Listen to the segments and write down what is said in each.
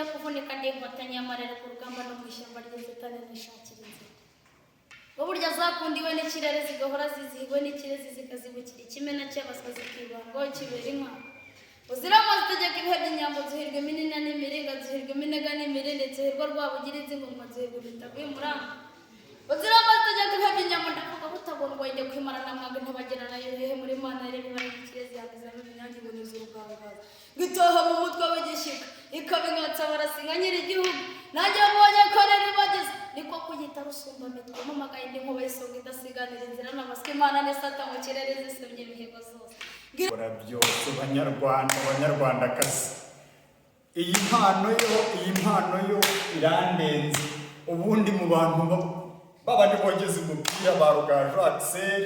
Sintinya kuvunika, ndi inkotanyi y'amarere ku rugamba no mu ishyamba ry'inzitane nishakira inzira. Ngo burya zakundiwe n'ikirere, zigahora zizihiwe n'ikirezi, zikazibukira ikimena cy'abaswa, zikibandwaho kibera inka. Uzirama zitegeka ibihe by'inyambo, zuhirwa iminina n'imiringa, zuhirwa iminega n'imirindi, zuhirwa Rwabugiri z'ingoma, zuhirwa imitavu y'umuranga. Uzirama zitegeka ibihe by'inyambo, ndavuga butagondwa njya kwimara na mwanga ntabagirana yuhehe muri mana yareba ibara ry'ikirezi yamezamo ibinyange iboneza urugangaza ngitoha mu mutwe w'igishyika ikaba inkatsa barasinga nyir'igihugu. Nanjye mbonye ko rero ibageze niko kuyita rusumba mitwe, mpamagaye indi nkuba y'isonga idasiganira inzira n'amaswi, Imana n'isata mu kirere zisumye imihigo zose. Kora byose. Banyarwanda, banyarwandakazi, iyi mpano yo irandenze. Ubundi mu bantu babandi bogeza umupira ba Rugaju Axel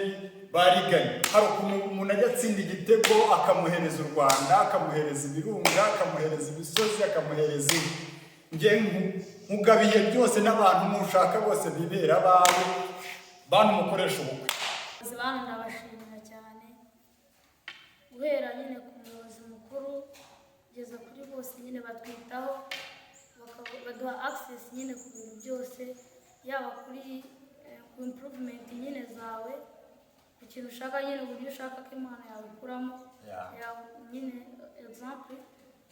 bariganye, hari ukuntu umuntu ajya atsinda igitego akamuhereza u Rwanda, akamuhereza ibirunga, akamuhereza imisozi, akamuhereza inka. Njye nkugabiye byose n'abantu mushaka bose bibera abawe. Bantu mukoresha ubukwe. Abayobozi bano ndabashimira cyane, guhera nyine ku muyobozi mukuru kugeza kuri bose. Nyine batwitaho, baduha access nyine ku bintu byose, yaba kuri ku improvement nyine zawe, ku kintu ushaka nyine, uburyo ushaka ko impano yawe ikuramo. Ya, nyine example,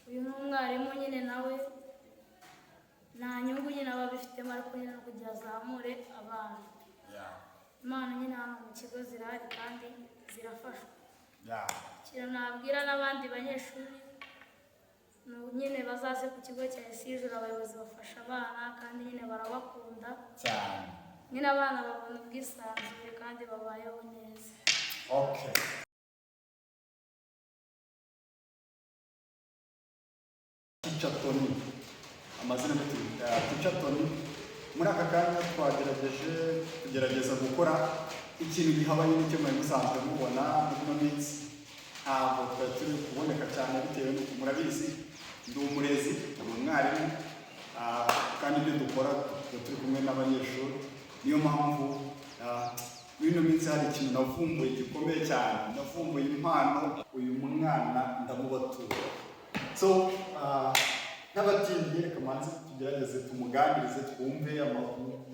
uyu ni umwarimu nyine, nawe nta nyungu nyine aba abifitemo, ariko nyine no kugira azamure abana. Impano nyine hano mu kigo zirahari kandi zirafashwa. Ikintu nabwira n'abandi banyeshuri ni nyine bazaze ku kigo cya Esi Ijuru. Abayobozi bafasha abana kandi nyine barabakunda. Cyane. Nyine abana babona ubwisanzure kandi babayeho neza. Okay. Teacher Tony, amazina ni Teacher Tony. Muri aka kanya twagerageje kugerageza gukora ikintu gihabanye n'icyo mwari musanzwe mubona muri ino minsi. Ntabwo twari turi kuboneka cyane bitewe n'uko murabizi ndi umurezi, ndi umwarimu, kandi ibyo dukora tuba turi kumwe n'abanyeshuri. Niyo mpamvu muri ino minsi hari ikintu navumbuye gikomeye cyane, navumbuye impano. Uyu mwana ndamubatura. So n'abatindiye, reka manze tugerageze tumuganirize, twumve amakuru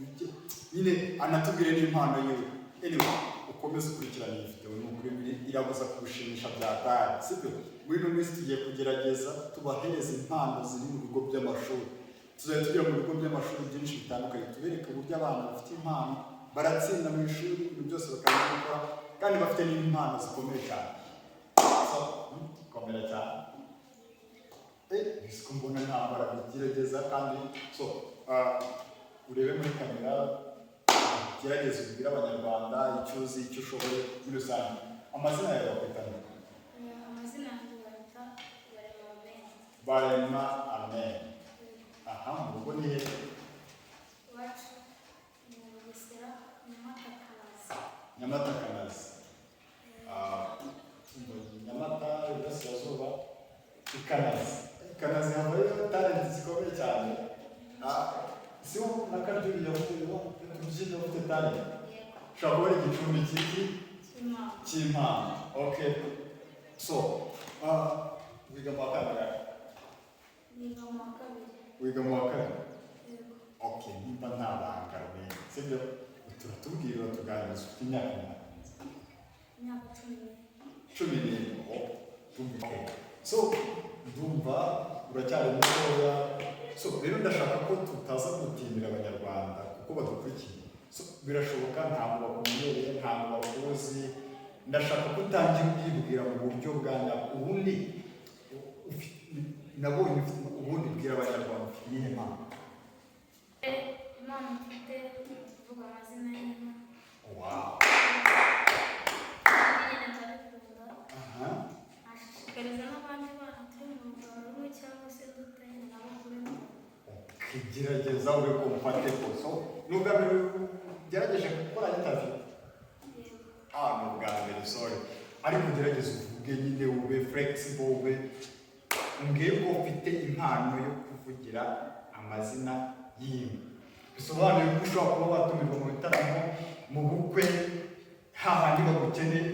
nyine, anatubwire n'impano yiwe. Anyway, ukomeze ukurikirana iyi video, ni ukuri irabuza kugushimisha byataye, sibyo? Muri ino minsi tugiye kugerageza tubahereza impano ziri mu bigo by'amashuri. Tuzajya tujya mu bigo by'amashuri byinshi bitandukanye, tubereke uburyo abana bafite impano, baratsinda mu ishuri, ibintu byose bakabikora, kandi bafite n'impano zikomeye cyane. So komera cyane. Siko mbona ntabwo arabigerageza kandi. So urebe muri kamera, gerageza ubwire Abanyarwanda icyo uzi, icyo ushoboye muri rusange. Amazina yawe bakwita nde? Amazina yanjye bayita Barema Amen. Barema Amen. Aha mu rugo ni hehe? Iwacu ni mu Bugesera, Nyamata Kanazi. Nyamata Kanazi. Nyamata, Iburasirazuba, Ikanazi. Ikanazi havayo talent zikomeye cyane. Si wo na Karyuri yavuye tubyina, ufite talent? Yego. Ushobora kuba ari igicumbi cy'iki? Cy'Imana. Cy'impano. Okay, so wiga mu wa kangahe? Niga mu wa kabiri. Wiga mu wa kabiri? Yego. Okay, nimba nta banga rumenya, sibyo, turatubwira, uratuganiriza. Ufite imyaka ingana? Imyaka 14. 14. Oh, ndumva. Okay. So ndumva uracyari mutoya. So rero ndashaka ko tutaza gutindira Abanyarwanda kuko badukurikiye. So birashoboka ntabwo bakumenyereye, ntabwo bakuzi. Ndashaka ko utangira ubwibwira mu buryo bwa nyabwo. Ubundi nabonye ubundi bwira Abanyarwanda ufite iyihe mpano? Impano mfite ni ukuvuga amazina y'inka. Kandi nyine ndabikunda. Nashishikariza n'abandi bana turi mu rungano rumwe cyangwa se duto nyine nabo kubikora. Ukigerageza ube comfortable. So ni ubwa mbere ugerageje gukora interview? Yego. Ah, ni ubwa mbere, sorry. Ariko ugerageze uvuge nyine, ube flexible, ube umbwire ko ufite impano yo kuvugira amazina y'inka. Bisobanuye ko ushobora kuba watumirwa mu bitaramo, mu bukwe, hahandi bagukeneye,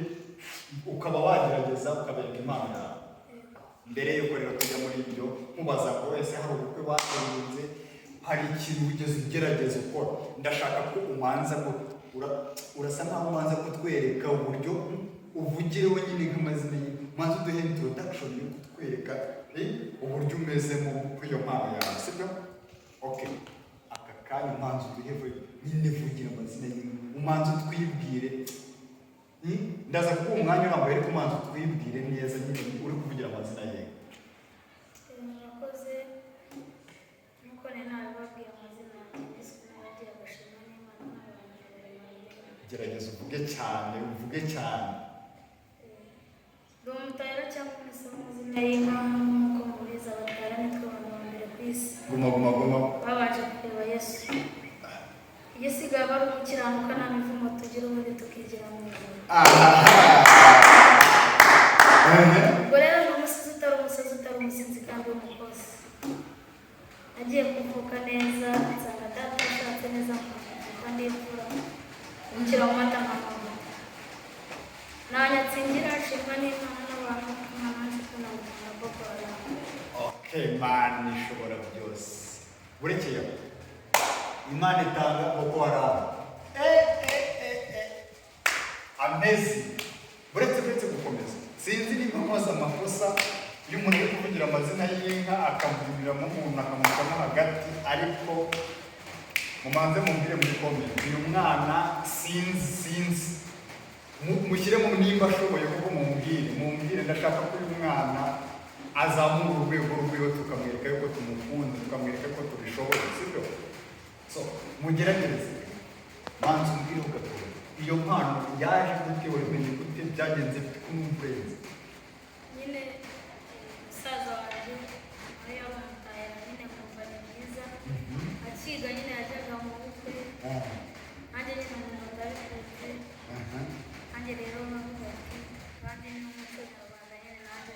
ukaba wagerageza ukabereka impano yawe. Yego. Mbere yuko rero tujya muri ibyo, nkubaza ngo ese hari ubukwe bateguye, hari ikintu wigeze ugerageza ukora, ndashaka ko umanza ngo urasa nkaho umanza kutwereka uburyo uvugireho nyine nk'amazina ye, umanza uduhe introduction yo kutwereka uburyo umezemo kuri iyo mpano yawe, sibyo? Okay, aka kanya umanza uduhe nyine, vugira amazina ye, umanza utwibwire. Ndaza kuguha umwanya urambuye, ariko umanza utwibwire neza nyine uri kuvugira amazina ye. Murakoze. Nk'uko nari nabibabwiye, amazina yanjye niswe n'ababyeyi agashimwa n'Imana n'abantu baremare. Gerageza uvuge cyane, uvuge cyane. Ndi umutahira cyangwa mwese amazina y'inka. Nk'uko mubizi, abatahira nitwe abantu ba mbere ku isi Guma, guma, guma. babanje kureba Yesu. Igisigaye aba ari ugukiranuka, nta mivumo tugira, ubundi tukigira mu ijuru. Ubwo rero ni umusizi utari umusazi, utari umusinzi kandi w'umukozi. Agiye kuvuka neza nsanga data ashatse neza, kandi imvura umushyira mu mata nk'amavuta nanyatsingira, nshimwa n'Imana n'abantu, Imana nshukuna na Boko Haram. Okay, Imana ishobora byose. Burekeye aho. Imana itanga Boko Haram. Eh, eh, eh, eh. Amazing. Buretse gukomeza. Sinzi niba nkoze amakosa iyo umuntu ari kuvugira amazina y'inka akamunyuramo umuntu akamucamo hagati, ariko mumanze mumbwire muri comment. Uyu mwana sinzi. Mushyiremo nimba ashoboye kuko mumbwire, ndashaka ko uyu mwana azamura urwego rwiwe, tukamwereka yuko tumukunda, tukamwereka ko tubishoboye, sibyo? So mugerageze, manza umbwire gatoya, iyo mpano yaje gute, wabimenye gute, byagenze bite, ko numva urenze? Nyine musaza wanjye nawe yabamutahira, nyine nkumva ni byiza. Akiga nyine yajyaga mu bukwe, nanjye nyine umuntu ndabikunze. Nanjye rero navuga ati kandi n'umuco nyarwanda nyine nanjye.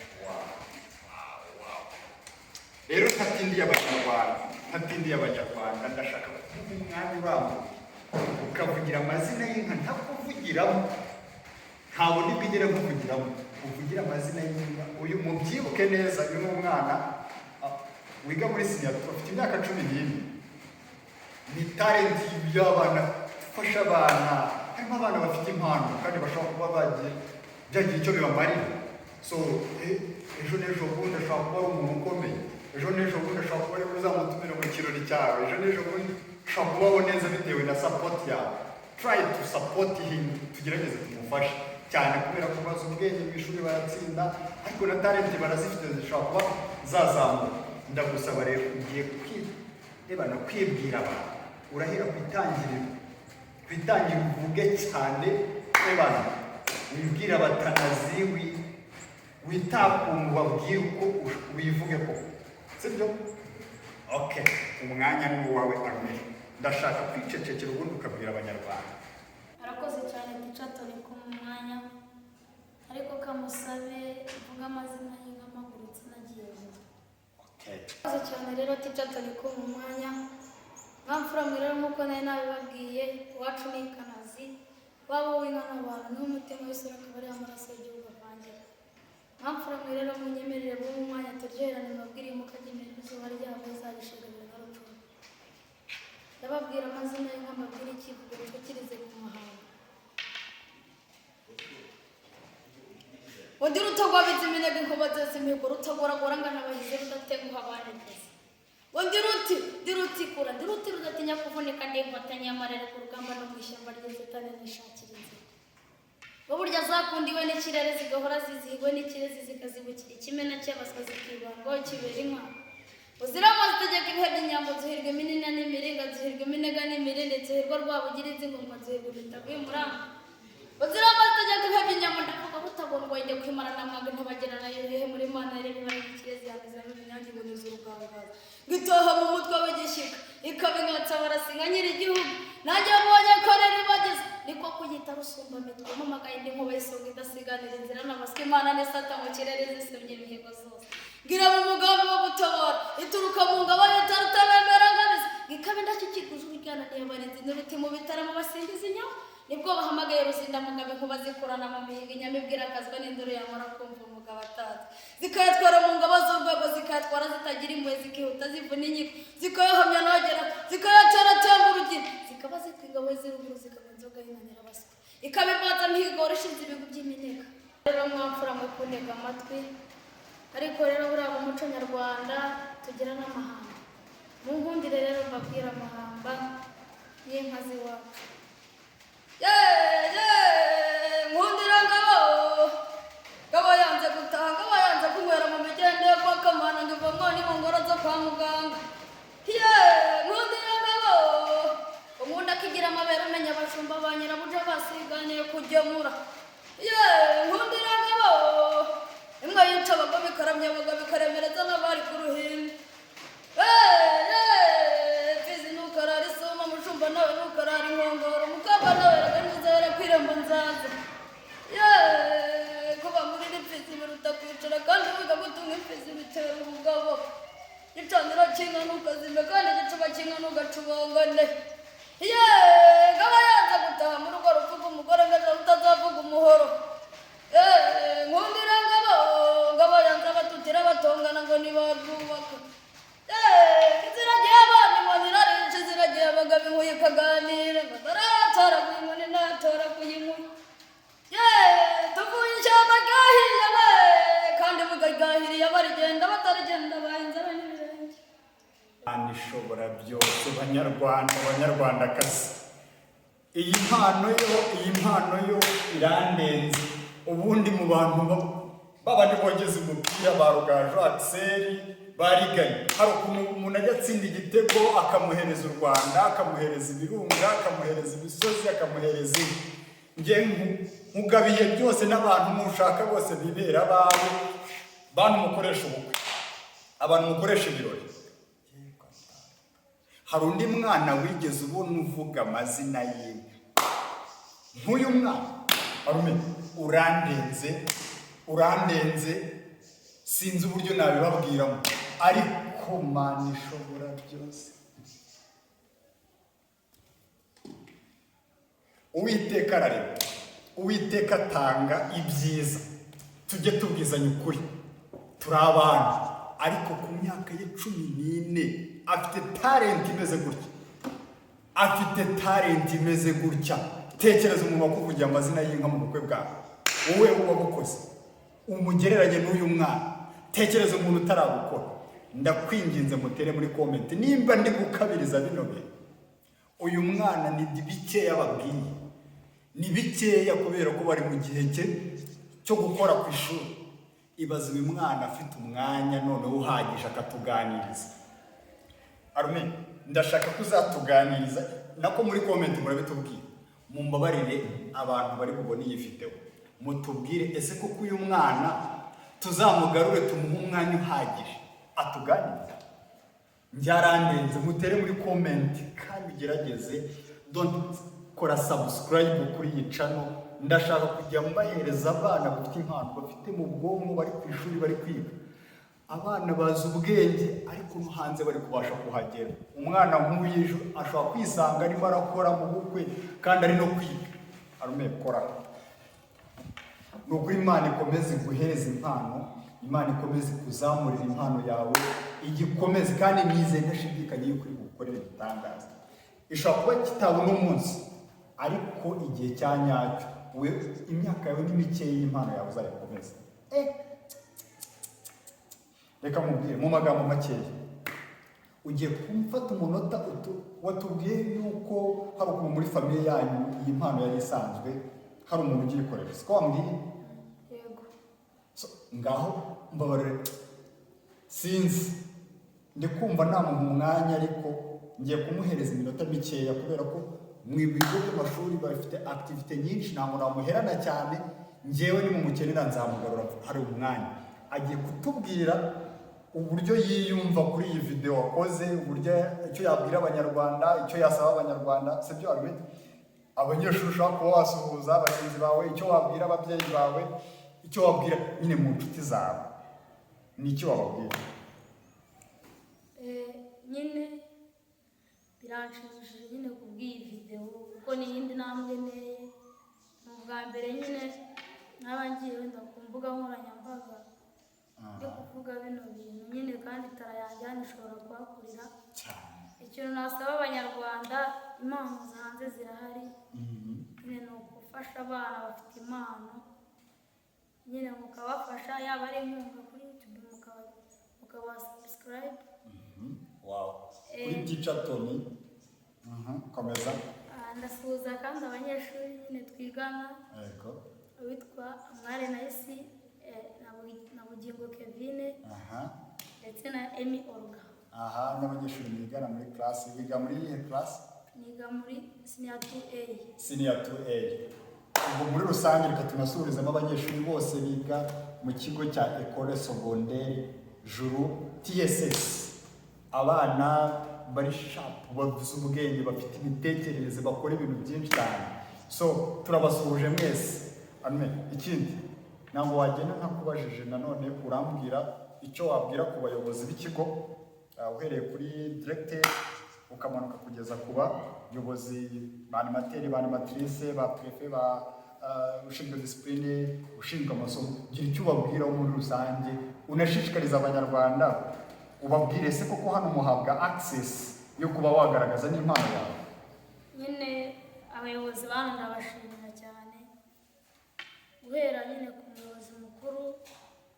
Rero ntatindiye abanyarwanda, ndashaka kuvuga umwanya urambuye ukavugira amazina y'inka ntakuvugiramo, ntabwo nibwo nkuvugiramo, uvugira amazina y'inka. Uyu mubyibuke neza, uyu ni umwana wiga muri senior, afite imyaka 14. Ni talent y'abana, gufasha abana. Harimo abana bafite impano kandi bashobora kuba bagiye byagira icyo bibamarira. So ejo n'ejo bundi ashobora kuba ari umuntu ukomeye, ejo n'ejo bundi ashobora kuba ari uzamutumira mu kirori cyawe, ejo n'ejo bundi ashobora kubaho neza bitewe na support yawe. Try to support him, tugerageze tumufashe cyane, kubera ko bazi ubwenge mu ishuri baratsinda, ariko na talent barazifite, zishobora kuba zazamuka. Ndagusaba rero, ugiye kwirebana kwibwira abantu, urahera ku itangiriro, ku itangiriro uvuge cyane, rebana wibwire abatanazi, witakuntu babwire uko wivuge ko sibyo. Okay, umwanya ni uwawe Armel, ndashaka kwicecekera ubundi ukabwira abanyarwanda. Arakoze cyane teacher Tony ku mwanya, ariko kamusabe mvuga amazina y'inka mpagurutse nagiye vuba. Okay. Arakoze cyane rero teacher Tony ku mwanya. Mwamfura mwe rero, nk'uko nari nabibabwiye, iwacu ni Kanazi, waba w'inka n'abantu, niho umutima w'isura akaba ariho amaraso y'igihugu avangira. Mwamfura mwe rero, munyemerere bumwe umwanya turyoherane, mbabwire mukajya imbere, izuba ryabo rizagishigamira nka rucuru. Ndababwira amazina y'inka, mbabwire icyivugo nicyo ku mahanga. Undi rutagwabitse iminega, inkuba zose imihigo, rutagoragora ngana abahizi, rudatenguha abandi. Undi ruti ndi rutikura, ndi ruti rudatinya kuvunika, ndi inkotanyi y'amarere ku rugamba no mu ishyamba ry'inzitane nishakira inzira. Ngo burya zakundiwe n'ikirere, zigahora zizihiwe n'ikirezi, zikazibukira ikimena cy'abaswa, zikibandwaho kibera inka. Uzirama zitegeka ibihe by'inyambo, zuhirwa iminina n'imiringa, zuhirwa iminega n'imirindi, zuhirwa Rwabugiri z'ingoma, zuhirwa imitago y'umuranga. Uzirama zitegeka ibihe by'inyambo, ndavuga butagondwa njya kwimara na mwaga ntabagirana yuhehe muri mana rero ibara ry'ikirezi yamizamo ibinyange iboneza urugangaza ngitoha mu mutwe w'igishyika ikaba inkatsa barasinga nyir'igihugu. Nanjye mbonye ko rero ibageze niko kuyita rusumba mitwe, mpamagaye indi nkuba y'isonga idasiganira inzira n'abaswa, Imana n'isata mu kirere zisumye imihigo zose, ngira mu mugambi wo gutabara ituruka mu ngabo y'itarutabemera ngabizi, ngikaba indashyikirwa ijwi ryananiye abarinzi n'uruti mu bitaramo basingiza inyama. Nibwo bahamagaye Ruzindamugabe, nkuba zikurana mu mihigo, inyamibwa irakazwa n'induru yamara kumva umugabo. Abatatse zikayatwara mu ngabo z'urwego, zikayatwara zitagira impuhwe, zikihuta zivuna inkiko, zikayahamya nagera, zikayateratemba urugina, zikaba zitwa ingabo z'iruguru, zikaba inzoga y'inanirabaswa, ikaba imbata mihigo ishinze ibigwi by'iminega. Rero mwamfura mwe kuntega amatwi, ariko rero buriya mu muco nyarwanda tugira n'amahamba. Munkundire rero mbabwire amahamba y'inka z'iwacu. Yeee, nkundira ngabo, ngabo yanze gutaha, ngabo yanze kunywera mu migende yo kwa Kamana, ngo ivomwa ni mu ngoro zo kwa muganga. Yeee, nkundira ngabo, unkunda akigira amabere, amenya abashumba ba nyirabuja basiganiye kugemura. Yeee, nkundira ngabo, imbwa yica abagome, ikaramya abagabo, ikaremereza n'abari ku ruhimbi. Eee, mfizi ntukarara isuma, mushumba nawe ntukarara inkongoro, mukobwa nawe rega ntuzahera ku irembo nzaza. Yeee, kuba muri iri mfizi biruta kwicara, kandi wiga gutunga imfizi bitera ubugabo. Gicaniro cy'inka ntukazime, kandi igicuba cy'inka ntugacubangane. Yeee, ngaba yanze gutaha mu rugo ruvuga umugore, ngo ejo rutazavuga umuhoro. Yeee, nkundira ngabo, ngabo yanze abatutira batongana ngo ntibarwubaka. Inzira abana inkoni irarisha, inzira abagabo inkuye ikaganira, ngo ntaratoraguye inkoni, ntatoraguye inkoni. Yeee, tuvuye ishyamba ryahiye we, kandi bugaryahiriye barigenda batarigenda bahinzara n'ibirenge. Imana ishobora byose. Banyarwanda, banyarwandakazi, iyi mpano yo, iyi mpano yo irandenze. Ubundi mu bantu babandi bogeza umupira ba Rugaju Axel bariganye, hari ukuntu umuntu ajya atsinda igitego akamuhereza u Rwanda, akamuhereza ibirunga, akamuhereza imisozi, akamuhereza inka. Njye nkugabiye byose n'abantu mushaka bose bibera abawe. Bantu mukoresha ubukwe, abantu mukoresha ibirori, hari undi mwana wigeze ubona uvuga amazina y'inka nk'uyu mwana? Arume, urandenze, urandenze, sinzi uburyo nabibabwiramo, ariko Mana ishobora byose. Uwiteka ararema, Uwiteka atanga ibyiza. Tujye tubwizanya ukuri, turi abantu, ariko ku myaka ye 14 afite talent imeze gutya, afite talent imeze gutya. Tekereza umuntu wakuvugiye amazina y'inka mu bukwe bwawe, wowe wabukoze, umugereranye n'uyu mwana. Tekereza umuntu utarabukora. Ndakwinginze mutere muri comment nimba ndi gukabiriza bino bintu. Uyu mwana ni bikeya babwiye, ni bikeya kubera ko bari mu gihe cye cyo gukora ku ishuri. Ibaze uyu mwana afite umwanya noneho uhagije akatuganiriza. Arume, ndashaka ko uzatuganiriza, nako muri comment murabitubwira. Mumbabarire abantu bari bubone iyi video, mutubwire ese koko uyu mwana tuzamugarure, tumuhe umwanya uhagije atuganirize. Byarandenze, mutere muri comment kandi ugerageze don't kora subscribe kuri iyi channel. Ndashaka kujya mbahereza abana bafite impano, bafite mu bwonko, bari ku ishuri, bari kwiga, abana bazi ubwenge ariko no hanze bari kubasha kuhagera. Umwana nk'uyu ejo ashobora kwisanga arimo arakora mu bukwe kandi ari no kwiga. Arume, kora. Ni ukuri Imana ikomeze iguhereze impano, Imana ikomeze ikuzamurire impano yawe igikomeze, kandi nizeye ntashidikanya yuko uri bugukorere ibitangaza. Ishobora kuba kitaba uno munsi, ariko igihe cya nyacyo, we imyaka yawe ni mikeya, impano yawe uzayikomeze. Reka mubwire mu magambo makeya, ugiye kumfata umunota watubwiye yuko hari ukuntu muri famille yanyu iyi mpano yari isanzwe, hari umuntu ugiyikoresha, siko wambwiye? Yego. So, ngaho mbabarire, sinzi, ndi kumva namuha umwanya, ariko ngiye kumuhereza iminota mikeya kubera ko mu bigo by'amashuri bafite activité nyinshi, ntabwo namuherana cyane. Njyewe nimumukenera nzamugarura, hari umwanya. Agiye kutubwira uburyo yiyumva kuri iyi video wakoze, uburyo icyo yabwira abanyarwanda, icyo yasaba abanyarwanda, sibyo Armel? Abanyeshuri ushobora kuba wasuhuza, bagenzi bawe, icyo wabwira ababyeyi bawe, icyo wabwira nyine mu nshuti zawe, ni icyo wababwira. Nyine biranshimishije nyine kubw'iyi video, kuko ni iyindi ntambwe nteye. Ni ubwa mbere nyine Nkaba ngiye wenda ku mbuga nkoranyambaga ndi kuvuga bino bintu nyine, kandi talent yanjye hano ishobora kuhakurira. Cyane. Ikintu nasaba Abanyarwanda, impano hanze zirahari. Nyine ni ugufasha abana bafite impano, nyine mukabafasha, yaba ari inkunga kuri YouTube, mukabaha subscribe. Wow, kuri Teacher Tony. Komeza. Ndasuhuza kandi abanyeshuri nyine twigana, uwitwa Mwari Nayisi na Bugingo Kevine ndetse na Emi Olga. Aha, n'abanyeshuri mwigana muri class. Wiga muri iyihe class? Niga muri senior 2A. Senior 2A. Ubwo muri rusange reka tunasuhurizemo abanyeshuri bose biga mu kigo cya Ecole Secondaire Juru TSS, abana bari sharp, bavuze ubwenge, bafite imitekerereze, bakora ibintu byinshi cyane. So turabasuhuje mwese. Amen. Ikindi, ntabwo wagenda ntakubajije nanone, urambwira icyo wabwira ku bayobozi b'ikigo, uhereye kuri directeur ukamanuka kugeza ku bayobozi ba animateur, ba animatrice, ba préfet, ba ushinzwe discipline, ushinzwe amasomo. Gira icyo ubabwiraho muri rusange, unashishikariza Abanyarwanda, ubabwire se koko hano muhabwa access yo kuba wagaragaza n'impano yawe? Nyine abayobozi bano ndabashimira cyane, guhera nyine ku muyobozi mukuru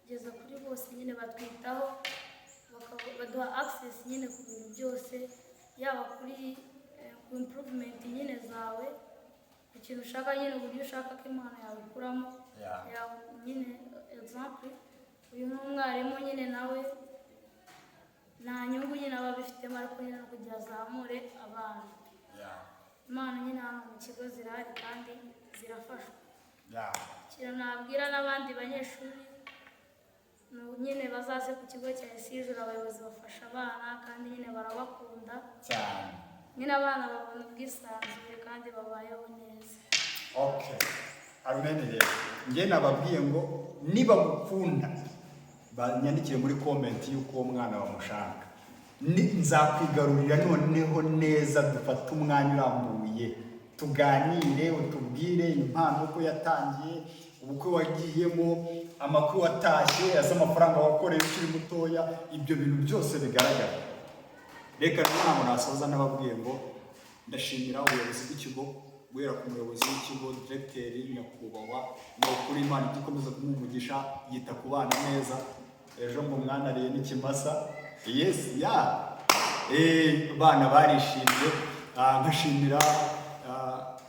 kugeza kuri bose. Nyine batwitaho, baduha access nyine ku bintu byose, yaba kuri ku improvement nyine zawe, ku kintu ushaka nyine, uburyo ushaka ko impano yawe ikuramo. Nyine example, uyu ni umwarimu nyine, nawe nta nyungu nyine aba abifitemo, ariko nyine no kugira azamure abana. Impano nyine hano mu kigo zirahari kandi zirafashwa. Ikintu nabwira n'abandi banyeshuri ni nyine bazaze ku kigo cya Esijuru. Abayobozi bafasha abana kandi nyine barabakunda. Cyane. Nyine abana babona ubwisanzure kandi babayeho neza. Okay, Amen. Rero njye nababwiye ngo nibamukunda banyandikire muri comment y'uko uwo mwana bamushaka. Nzakwigarurira noneho neza, dufate umwanya urambuye tuganire, utubwire impano uko yatangiye, ubukwe wagiyemo, amakuru watashye, ese amafaranga wakoreye ukiri mutoya, ibyo bintu byose bigaragara. Reka rero ntabwo nasoza nababwiye ngo ndashimira ubuyobozi bw'ikigo, guhera ku muyobozi w'ikigo, directeur nyakubahwa. Ni ukuri Imana ijya ikomeza kumuha umugisha, yita ku bana neza. Ejo ngo mwanariye n'ikimasa, yes, ya abana barishimye. Nkashimira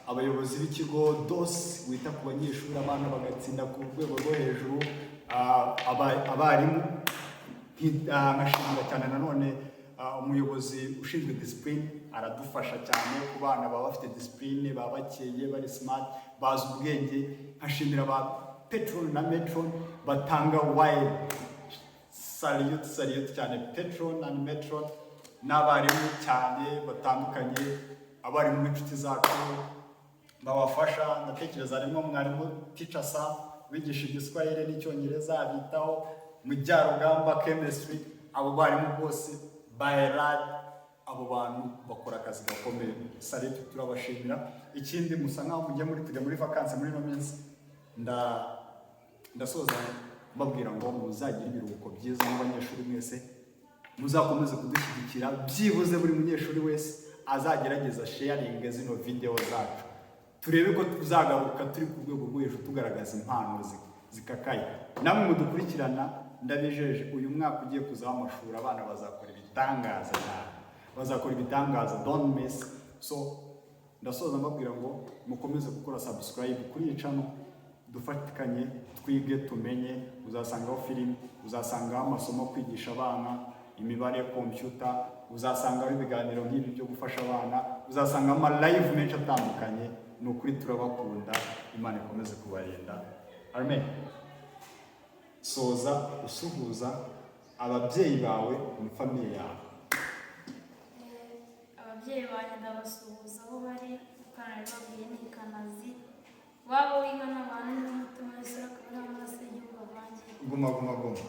abayobozi b'ikigo, DOS wita ku banyeshuri, abana bagatsinda ku rwego rwo hejuru, abarimu. Nkashimira cyane nanone umuyobozi ushinzwe discipline, aradufasha cyane ku bana baba bafite discipline, baba bakeye, bari smart, bazi ubwenge. Nkashimira ba patron na matron batanga wire. Salute, salute cyane patron and matron, n'abarimu cyane batandukanye, abarimu b'inshuti zacu babafasha. Ndatekereza harimo mwarimu Teacher Sam wigisha Igiswahili n'Icyongereza, abitaho Mujyarugamba chemistry. Abo barimu bose bayerad, abo bantu bakora akazi gakomeye. Salute, turabashimira. Ikindi, musa nkaho mujya muri tujya muri vacances muri ino minsi, ndasoza mbabwira ngo muzagire ibiruhuko byiza n'abanyeshuri mwese, muzakomeze kudushyigikira. Byibuze buri munyeshuri wese azagerageza sharinge zino video zacu, turebe ko tuzagaruka turi ku rwego rwo hejuru, tugaragaza impano zikakaye. Namwe mudukurikirana, ndabijeje, uyu mwaka ugiye kuzaho amashuri, abana bazakora ibitangaza cyane, bazakora ibitangaza. Don't miss. So ndasoza mbabwira ngo mukomeze gukora subscribe kuri iyi channel, dufatikanye twige tumenye. Uzasangaho filimi, uzasangaho amasomo kwigisha abana imibare, computer, uzasangaho ibiganiro nk'ibi byo gufasha abana, uzasangamo ama live menshi atandukanye. Ni ukuri turabakunda, Imana ikomeze kubarinda. Amen. Soza usuhuza ababyeyi bawe na famille yawe. Ababyeyi banjye ndabasuhuza aho bari, kuko nabibabwiye ni Kanazi waba w'inka n'abantu n'umutima wese, akaba ari amaraso y'igihugu avangiye. Guma guma guma.